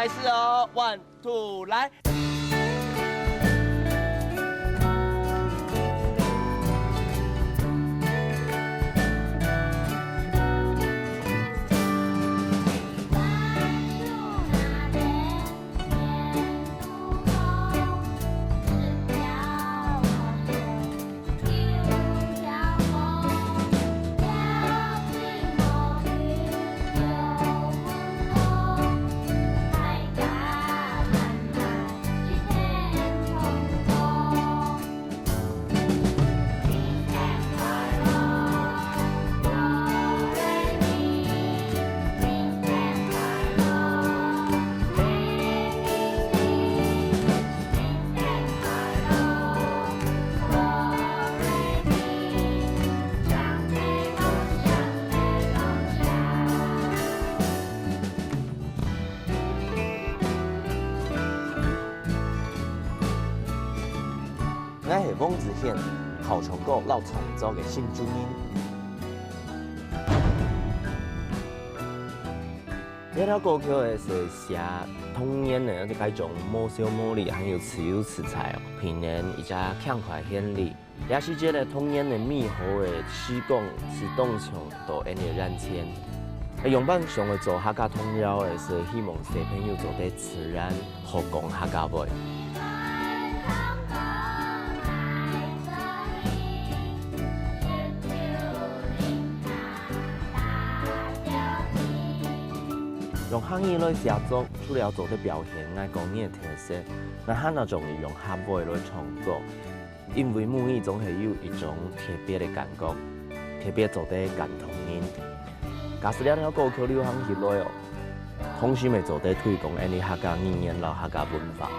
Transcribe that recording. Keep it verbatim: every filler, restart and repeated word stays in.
開始哦，one two，來。 𠊎係黃子賢，好唱歌、老創作个新主人。這條歌曲係寫童年个該種無愁無慮，還有自由自在哦，童年一隻暢快个年代。 這時節个童年个美好个時光係當像在𠊎等个眼前。𠊎仰般想愛做客家童謠个，係希望小朋友做得自然學講客家話。用客語來寫作，除了做得表現𠊎個人个特色，𠊎還愛中意用客話來創作。 因為母語總係有一種特別个感覺，特別做得感動人。假使這條歌曲流行起來哦，同時乜做得推廣𠊎等客家語言摎客家文化。